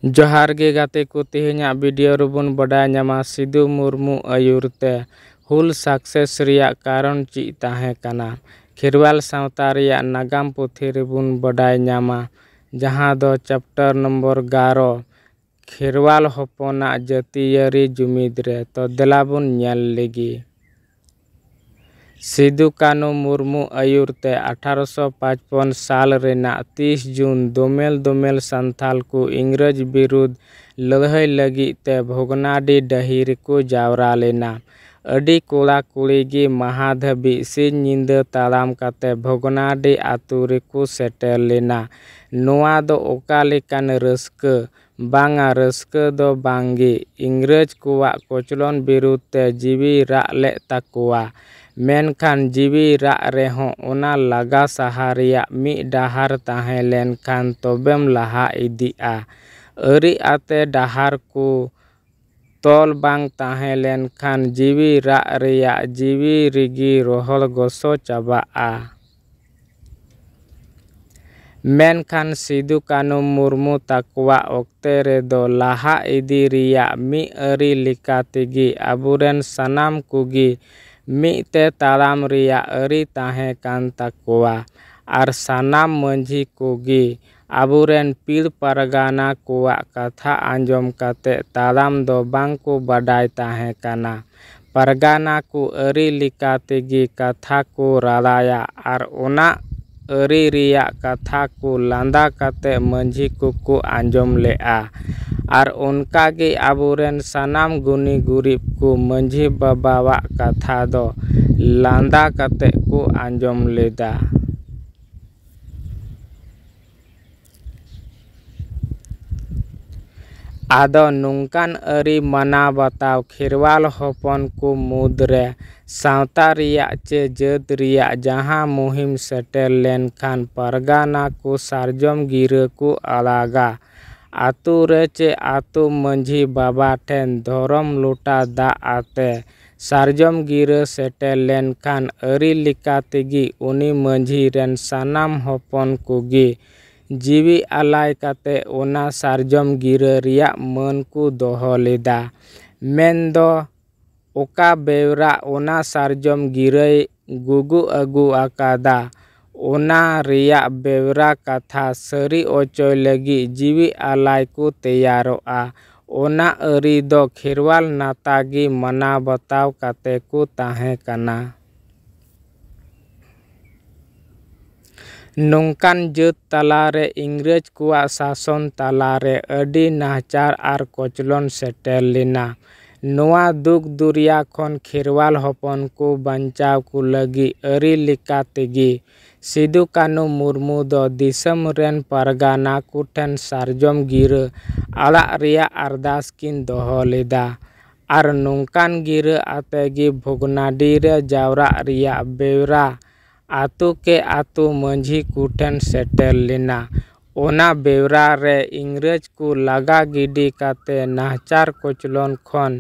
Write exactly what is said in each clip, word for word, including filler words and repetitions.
ᱡᱚᱦᱟᱨ ᱜᱮ ᱜᱟᱛᱮ ᱠᱚ, ᱛᱮᱦᱮᱧᱟᱜ ᱵᱷᱤᱰᱤᱭᱳ ᱨᱮᱵᱚᱱ ᱵᱟᱰᱟᱭ ᱧᱟᱢᱟ ᱥᱤᱫᱩ ᱢᱩᱨᱢᱩ ᱟᱹᱭᱩᱨ ᱛᱮ ᱦᱩᱞ ᱥᱟᱠᱥᱮᱥ ᱨᱮᱭᱟᱜ ᱠᱟᱨᱚᱱ ᱪᱮᱫ ᱛᱟᱦᱮᱸ ᱠᱟᱱᱟ᱾ ᱠᱷᱮᱨᱣᱟᱞ ᱥᱟᱶᱛᱟ ᱨᱮᱭᱟᱜ ᱱᱟᱜᱟᱢ ᱯᱩᱛᱷᱤ ᱨᱮᱵᱚᱱ ᱵᱟᱰᱟᱭ ᱧᱟᱢᱟ, ᱡᱟᱦᱟᱸ ᱫᱚ ᱪᱮᱯᱴᱟᱨ ᱱᱚᱢᱵᱚᱨ ᱮᱜᱟᱨᱚ, ᱠᱷᱮᱨᱣᱟᱞ ᱦᱚᱯᱚᱱᱟᱜ ᱡᱟᱹᱛᱤᱭᱟᱹᱨᱤ ᱡᱩᱢᱤᱫ ᱨᱮ᱾ ᱛᱚ ᱫᱮᱞᱟ ᱵᱚᱱ ᱧᱮᱞ ᱞᱮᱜᱮ᱾ ᱥᱤᱫᱩ ᱠᱟᱹᱱᱩ ᱢᱩᱨᱢᱩ ᱟᱹᱭᱩᱨ ᱛᱮ ᱟᱴᱷᱟᱨᱚᱥᱚ ᱯᱟᱸᱪᱯᱚᱱ ᱥᱟᱞ ᱨᱮᱱᱟᱜ ᱛᱤᱥ ᱡᱩᱱ ᱫᱳᱢᱮᱞ ᱫᱳᱢᱮᱞ ᱥᱟᱱᱛᱷᱟᱞ ᱠᱚ ᱤᱝᱨᱮᱡᱽ ᱵᱤᱨᱩᱫᱷ ᱞᱟᱹᱲᱦᱟᱹᱭ ᱞᱟᱹᱜᱤᱫ ᱛᱮ ᱵᱷᱚᱜᱽᱱᱟᱰᱤ ᱰᱟᱹᱦᱤ ᱨᱮᱠᱚ ᱡᱟᱣᱨᱟ ᱞᱮᱱᱟ᱾ ᱟᱹᱰᱤ ᱠᱚᱲᱟ ᱠᱩᱲᱤ ᱜᱮ ᱢᱟᱦᱟ ᱫᱷᱟᱹᱵᱤᱡ ᱥᱤᱧ ᱧᱤᱫᱟᱹ ᱛᱟᱲᱟᱢ ᱠᱟᱛᱮ ᱵᱷᱚᱜᱽᱱᱟᱰᱤ ᱟᱛᱳ ᱨᱮᱠᱚ ᱥᱮᱴᱮᱨ ᱞᱮᱱᱟ᱾ ᱱᱚᱣᱟ ᱫᱚ ᱚᱠᱟ ᱞᱮᱠᱟᱱ ᱨᱟᱹᱥᱠᱟᱹ? ᱵᱟᱝᱟ, ᱨᱟᱹᱥᱠᱟᱹ ᱫᱚ ᱵᱟᱝᱜᱮ᱾ ᱤᱝᱨᱮᱡᱽ ᱠᱚᱣᱟᱜ ᱠᱚᱪᱞᱚᱱ ᱵᱤᱨᱩᱫᱷ ᱛᱮ ᱡᱤᱣᱤ ᱨᱟᱜ ᱞᱮᱫ ᱛᱟᱠᱚᱣᱟ᱾ ᱢᱮᱱᱠᱷᱟᱱ ᱡᱤᱣᱤ ᱨᱟᱜ ᱨᱮᱦᱚᱸ ᱚᱱᱟ ᱞᱟᱜᱟ ᱥᱟᱦᱟ ᱨᱮᱭᱟᱜ ᱢᱤᱫ ᱰᱟᱦᱟᱨ ᱛᱟᱦᱮᱸ ᱞᱮᱱᱠᱷᱟᱱ ᱛᱚᱵᱮᱢ ᱞᱟᱦᱟ ᱤᱫᱤᱜᱼᱟ᱾ ᱟᱹᱨᱤ ᱟᱛᱮ ᱰᱟᱦᱟᱨ ᱠᱚ ᱛᱚᱞ ᱵᱟᱝ ᱛᱟᱦᱮᱸ ᱞᱮᱱᱠᱷᱟᱱ ᱡᱤᱣᱤ ᱨᱟᱜ ᱨᱮᱭᱟᱜ ᱡᱤᱣᱤ ᱨᱤᱜᱤ ᱨᱚᱦᱚᱲ ᱜᱚᱥᱚ ᱪᱟᱵᱟᱜᱼᱟ᱾ ᱢᱮᱱᱠᱷᱟᱱ ᱥᱤᱫᱩ ᱠᱟᱹᱱᱩ ᱢᱩᱨᱢᱩ ᱛᱟᱠᱚᱣᱟᱜ ᱚᱠᱛᱮ ᱨᱮᱫᱚ ᱞᱟᱦᱟ ᱤᱫᱤ ᱨᱮᱭᱟᱜ ᱢᱤᱫ ᱟᱹᱨᱤ ᱞᱮᱠᱟ ᱛᱮᱜᱮ ᱟᱵᱚᱨᱮᱱ ᱥᱟᱱᱟᱢ ᱠᱚᱜᱮ ᱢᱤᱫ ᱛᱮ ᱛᱟᱲᱟᱢ ᱨᱮᱭᱟᱜ ᱟᱹᱨᱤ ᱛᱟᱦᱮᱸ ᱠᱟᱱ ᱛᱟᱠᱚᱣᱟ᱾ ᱟᱨ ᱥᱟᱱᱟᱢ ᱢᱟᱹᱡᱷᱤ ᱠᱚᱜᱮ ᱟᱵᱚᱨᱮᱱ ᱯᱤᱲ ᱯᱟᱨᱜᱟᱱᱟ ᱠᱚᱣᱟᱜ ᱠᱟᱛᱷᱟ ᱟᱸᱡᱚᱢ ᱠᱟᱛᱮ ᱛᱟᱲᱟᱢ ᱫᱚ ᱵᱟᱝ ᱠᱚ ᱵᱟᱰᱟᱭ ᱛᱟᱦᱮᱸ ᱠᱟᱱᱟ᱾ ᱯᱟᱨᱜᱟᱱᱟ ᱠᱚ ᱟᱹᱨᱤ ᱞᱮᱠᱟ ᱛᱮᱜᱮ ᱠᱟᱛᱷᱟ ᱠᱚ ᱨᱟᱲᱟᱭᱟ ᱟᱨ ᱚᱱᱟ ᱟᱹᱨᱤ ᱨᱮᱭᱟᱜ ᱠᱟᱛᱷᱟ ᱠᱚ ᱞᱟᱸᱫᱟ ᱠᱟᱛᱮ ᱢᱟᱹᱡᱷᱤ ᱠᱚᱠᱚ ᱟᱸᱡᱚᱢ ᱞᱮᱜᱼᱟ᱾ ᱟᱨ ᱚᱱᱠᱟ ᱜᱮ ᱟᱵᱚᱨᱮᱱ ᱥᱟᱱᱟᱢ ᱜᱩᱱᱤ ᱜᱩᱨᱤᱵ ᱠᱚ ᱢᱟᱹᱡᱷᱤ ᱵᱟᱵᱟᱣᱟᱜ ᱠᱟᱛᱷᱟ ᱫᱚ ᱞᱟᱸᱫᱟ ᱠᱟᱛᱮ ᱠᱚ ᱟᱸᱡᱚᱢ ᱞᱮᱫᱟ᱾ ᱟᱫᱚ ᱱᱚᱝᱠᱟᱱ ᱟᱹᱨᱤ ᱢᱟᱱᱟᱣ ᱵᱟᱛᱟᱣ ᱠᱷᱮᱨᱣᱟᱞ ᱦᱚᱯᱚᱱ ᱠᱚ ᱢᱩᱫᱽᱨᱮ ᱥᱟᱶᱛᱟ ᱨᱮᱭᱟᱜ ᱪᱮ ᱡᱟᱹᱛ ᱨᱮᱭᱟᱜ ᱡᱟᱦᱟᱸ ᱢᱩᱦᱤᱢ ᱥᱮᱴᱮᱨ ᱞᱮᱱᱠᱷᱟᱱ ᱯᱟᱨᱜᱟᱱᱟ ᱠᱚ ᱥᱟᱨᱡᱚᱢ ᱜᱤᱨᱟᱹ ᱠᱚ ᱟᱲᱟᱜᱟ᱾ ᱟᱛᱳ ᱨᱮ ᱪᱮ ᱟᱛᱳ ᱢᱟᱹᱡᱷᱤ ᱵᱟᱵᱟ ᱴᱷᱮᱱ ᱫᱷᱚᱨᱚᱢ ᱞᱚᱴᱟ ᱫᱟᱜ ᱟᱛᱮ ᱥᱟᱨᱡᱚᱢ ᱜᱤᱨᱟᱹ ᱥᱮᱴᱮᱨ ᱞᱮᱱᱠᱷᱟᱱ ᱟᱹᱨᱤ ᱞᱮᱠᱟ ᱛᱮᱜᱮ ᱩᱱᱤ ᱢᱟᱹᱡᱷᱤ ᱨᱮᱱ ᱥᱟᱱᱟᱢ ᱦᱚᱯᱚᱱ ᱠᱚᱜᱮ ᱡᱤᱣᱤ ᱟᱞᱟᱭ ᱠᱟᱛᱮ ᱚᱱᱟ ᱥᱟᱨᱡᱚᱢ ᱜᱤᱨᱟᱹ ᱨᱮᱭᱟᱜ ᱢᱟᱹᱱ ᱠᱚ ᱫᱚᱦᱚ ᱞᱮᱫᱟ᱾ ᱢᱮᱱᱫᱚ ᱚᱠᱟ ᱵᱮᱣᱨᱟ ᱚᱱᱟ ᱥᱟᱨᱡᱚᱢ ᱜᱤᱨᱟᱹᱭ ᱜᱩᱜᱩ ᱟᱹᱜᱩ ᱟᱠᱟᱫᱟ, ᱚᱱᱟ ᱨᱮᱭᱟᱜ ᱵᱮᱣᱨᱟ ᱠᱟᱛᱷᱟ ᱥᱟᱹᱨᱤ ᱚᱪᱚᱭ ᱞᱟᱹᱜᱤᱫ ᱡᱤᱣᱤ ᱟᱞᱟᱭ ᱠᱚ ᱛᱮᱭᱟᱨᱚᱜᱼᱟ᱾ ᱚᱱᱟ ᱟᱹᱨᱤ ᱫᱚ ᱠᱷᱮᱨᱣᱟᱞ ᱱᱟᱛᱟ ᱜᱮ ᱢᱟᱱᱟᱣ ᱵᱟᱛᱟᱣ ᱠᱟᱛᱮ ᱠᱚ ᱛᱟᱦᱮᱸ ᱠᱟᱱᱟ᱾ ᱱᱚᱝᱠᱟᱱ ᱡᱟᱹᱛ ᱛᱟᱞᱟᱨᱮ ᱤᱝᱨᱮᱡᱽ ᱠᱚᱣᱟᱜ ᱥᱟᱥᱚᱱ ᱛᱟᱞᱟᱨᱮ ᱟᱹᱰᱤ ᱱᱟᱦᱟᱪᱟᱨ ᱟᱨ ᱠᱚᱪᱞᱚᱱ ᱥᱮᱴᱮᱨ ᱞᱮᱱᱟ᱾ ᱱᱚᱣᱟ ᱫᱩᱠ ᱫᱩᱨᱭᱟ ᱠᱷᱚᱱ ᱠᱷᱮᱨᱣᱟᱞ ᱦᱚᱯᱚᱱ ᱠᱚ ᱵᱟᱧᱪᱟᱣ ᱠᱚ ᱞᱟᱹᱜᱤᱫ ᱟᱹᱨᱤ ᱞᱮᱠᱟ ᱛᱮᱜᱮ ᱥᱤᱫᱩ ᱠᱟᱹᱱᱩ ᱢᱩᱨᱢᱩ ᱫᱚ ᱫᱤᱥᱚᱢ ᱨᱮᱱ ᱯᱟᱨᱜᱟᱱᱟ ᱠᱚ ᱴᱷᱮᱱ ᱥᱟᱨᱡᱚᱢ ᱜᱤᱨᱟᱹ ᱟᱲᱟᱜ ᱨᱮᱭᱟᱜ ᱟᱨᱫᱟᱥ ᱠᱤᱱ ᱫᱚᱦᱚ ᱞᱮᱫᱟ᱾ ᱟᱨ ᱱᱚᱝᱠᱟᱱ ᱜᱤᱨᱟᱹ ᱟᱛᱮ ᱜᱮ ᱵᱷᱚᱜᱽᱱᱟᱰᱤ ᱨᱮ ᱡᱟᱣᱨᱟᱜ ᱨᱮᱭᱟᱜ ᱵᱮᱣᱨᱟ ᱟᱛᱳ ᱠᱮ ᱟᱛᱳ ᱢᱟᱹᱡᱷᱤ ᱠᱚ ᱴᱷᱮᱱ ᱥᱮᱴᱮᱨ ᱞᱮᱱᱟ᱾ ᱚᱱᱟ ᱵᱮᱣᱨᱟ ᱨᱮ ᱤᱝᱨᱮᱡᱽ ᱠᱚ ᱞᱟᱜᱟ ᱜᱤᱰᱤ ᱠᱟᱛᱮ ᱱᱟᱦᱟᱪᱟᱨ ᱠᱚᱪᱞᱚᱱ ᱠᱷᱚᱱ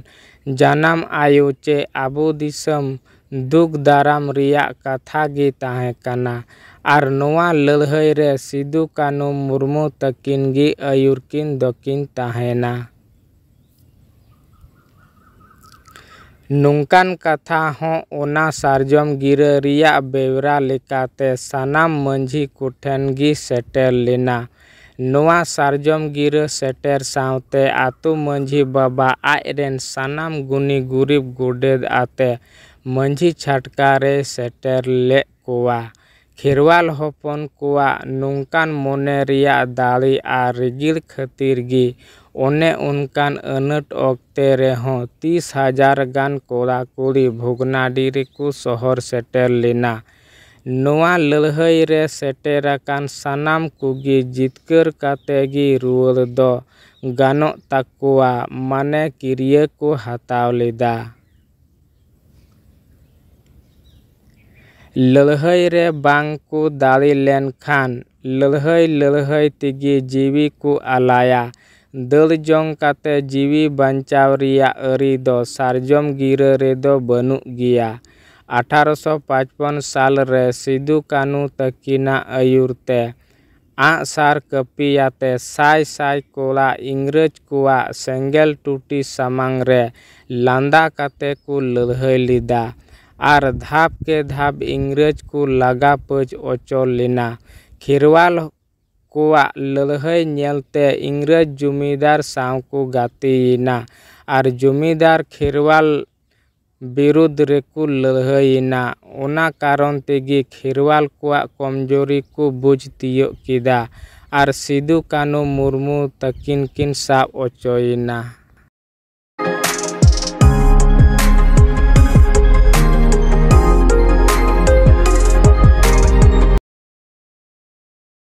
ᱡᱟᱱᱟᱢ ᱟᱭᱳ ᱪᱮ ᱟᱵᱚ ᱫᱤᱥᱚᱢ ᱫᱩᱠ ᱫᱟᱨᱟᱢ ᱨᱮᱭᱟᱜ ᱠᱟᱛᱷᱟ ᱜᱮ ᱛᱟᱦᱮᱸ ᱠᱟᱱᱟ᱾ ᱟᱨ ᱱᱚᱣᱟ ᱞᱟᱹᱲᱦᱟᱹᱭ ᱨᱮ ᱥᱤᱫᱩ ᱠᱟᱹᱱᱩ ᱢᱩᱨᱢᱩ ᱛᱟᱹᱠᱤᱱ ᱜᱮ ᱟᱹᱭᱩᱨ ᱠᱤᱱ ᱫᱚᱠᱤᱱ ᱛᱟᱦᱮᱸᱱᱟ᱾ ᱱᱚᱝᱠᱟᱱ ᱠᱟᱛᱷᱟ ᱦᱚᱸ ᱚᱱᱟ ᱥᱟᱨᱡᱚᱢ ᱜᱤᱨᱟᱹ ᱨᱮᱭᱟᱜ ᱵᱮᱣᱨᱟ ᱞᱮᱠᱟᱛᱮ ᱥᱟᱱᱟᱢ ᱢᱟᱹᱡᱷᱤ ᱠᱚᱴᱷᱮᱱ ᱜᱮ ᱥᱮᱴᱮᱨ ᱞᱮᱱᱟ᱾ ᱱᱚᱣᱟ ᱥᱟᱨᱡᱚᱢ ᱜᱤᱨᱟᱹ ᱥᱮᱴᱮᱨ ᱥᱟᱶᱛᱮ ᱟᱛᱳ ᱢᱟᱹᱡᱷᱤ ᱵᱟᱵᱟ ᱟᱡ ᱨᱮᱱ ᱥᱟᱱᱟᱢ ᱜᱩᱱᱤ ᱜᱩᱨᱤᱵ ᱜᱚᱰᱮᱛ ᱟᱛᱮ ᱢᱟᱹᱡᱷᱤ ᱪᱷᱟᱴᱠᱟ ᱨᱮᱭ ᱥᱮᱴᱮᱨ ᱞᱮᱫ ᱠᱚᱣᱟ᱾ ᱠᱷᱮᱨᱣᱟᱞ ᱦᱚᱯᱚᱱ ᱠᱚᱣᱟᱜ ᱱᱚᱝᱠᱟᱱ ᱢᱚᱱᱮ ᱨᱮᱭᱟᱜ ᱫᱟᱲᱮ ᱟᱨ ᱨᱤᱜᱤᱲ ᱠᱷᱟᱹᱛᱤᱨ ᱜᱮ ᱚᱱᱮ ᱚᱱᱠᱟᱱ ᱟᱹᱱᱟᱹᱴ ᱚᱠᱛᱮ ᱨᱮᱦᱚᱸ ᱛᱤᱥ ᱦᱟᱡᱟᱨ ᱜᱟᱱ ᱠᱚᱲᱟ ᱠᱩᱲᱤ ᱵᱷᱚᱜᱽᱱᱟᱰᱤ ᱨᱮᱠᱚ ᱥᱚᱦᱚᱨ ᱥᱮᱴᱮᱨ ᱞᱮᱱᱟ᱾ ᱱᱚᱣᱟ ᱞᱟᱹᱲᱦᱟᱹᱭ ᱨᱮ ᱥᱮᱴᱮᱨ ᱟᱠᱟᱱ ᱥᱟᱱᱟᱢ ᱠᱚᱜᱮ ᱡᱤᱛᱠᱟᱹᱨ ᱠᱟᱛᱮ ᱜᱮ ᱨᱩᱣᱟᱹᱲ ᱫᱚ ᱜᱟᱱᱚᱜ ᱛᱟᱠᱚᱣᱟ, ᱢᱟᱱᱮ ᱠᱤᱨᱭᱟᱹ ᱠᱚ ᱦᱟᱛᱟᱣ ᱞᱮᱫᱟ᱾ ᱞᱟᱹᱲᱦᱟᱹᱭ ᱨᱮ ᱵᱟᱝ ᱠᱚ ᱫᱟᱲᱮ ᱞᱮᱱᱠᱷᱟᱱ ᱞᱟᱹᱲᱦᱟᱹᱭ ᱞᱟᱹᱲᱦᱟᱹᱭ ᱛᱮᱜᱮ ᱡᱤᱣᱤ ᱠᱚ ᱟᱞᱟᱭᱟ᱾ ᱫᱟᱹᱲ ᱡᱚᱝ ᱠᱟᱛᱮ ᱡᱤᱣᱤ ᱵᱟᱧᱪᱟᱣ ᱨᱮᱭᱟᱜ ᱟᱹᱨᱤ ᱫᱚ ᱥᱟᱨᱡᱚᱢ ᱜᱤᱨᱟᱹ ᱨᱮᱫᱚ ᱵᱟᱹᱱᱩᱜ ᱜᱮᱭᱟ᱾ ᱟᱴᱷᱟᱨᱚᱥᱚ ᱯᱟᱸᱪᱯᱚᱱ ᱥᱟᱞ ᱨᱮ ᱥᱤᱫᱩ ᱠᱟᱹᱱᱩ ᱛᱟᱹᱠᱤᱱᱟᱜ ᱟᱹᱭᱩᱨ ᱛᱮ ᱟᱜᱼᱥᱟᱨ ᱠᱟᱹᱯᱤᱭᱟᱛᱮ ᱥᱟᱭ ᱥᱟᱭ ᱠᱚᱲᱟ ᱤᱝᱨᱮᱡᱽ ᱠᱚᱣᱟᱜ ᱥᱮᱸᱜᱮᱞ ᱴᱩᱴᱤ ᱥᱟᱢᱟᱝ ᱨᱮ ᱞᱟᱸᱫᱟ ᱠᱟᱛᱮ ᱠᱚ ᱞᱟᱹᱲᱦᱟᱹᱭ ᱞᱮᱫᱟ ᱟᱨ ᱫᱷᱟᱯ ᱠᱮ ᱫᱷᱟᱯ ᱤᱝᱨᱮᱡᱽ ᱠᱚ ᱞᱟᱜᱟ ᱯᱟᱹᱪ ᱚᱪᱚ ᱞᱮᱱᱟ᱾ ᱠᱷᱮᱨᱣᱟᱞ ᱠᱚᱣᱟᱜ ᱞᱟᱹᱲᱦᱟᱹᱭ ᱧᱮᱞᱛᱮ ᱤᱝᱨᱮᱡᱽ ᱡᱚᱢᱤᱫᱟᱨ ᱥᱟᱶ ᱠᱚ ᱜᱟᱛᱮᱭᱮᱱᱟ ᱟᱨ ᱡᱚᱢᱤᱫᱟᱨ ᱠᱷᱮᱨᱣᱟᱞ ᱵᱤᱨᱩᱫᱷ ᱨᱮᱠᱚ ᱞᱟᱹᱲᱦᱟᱹᱭᱮᱱᱟ᱾ ᱚᱱᱟ ᱠᱟᱨᱚᱱ ᱛᱮᱜᱮ ᱠᱷᱮᱨᱣᱟᱞ ᱠᱚᱣᱟᱜ ᱠᱚᱢᱡᱳᱨᱤ ᱠᱚ ᱵᱩᱡᱽ ᱛᱤᱭᱳᱜ ᱠᱮᱫᱟ ᱟᱨ ᱥᱤᱫᱩ ᱠᱟᱹᱱᱩ ᱢᱩᱨᱢᱩ ᱛᱟᱹᱠᱤᱱ ᱠᱤᱱ ᱥᱟᱵ ᱚᱪᱚᱭᱮᱱᱟ᱾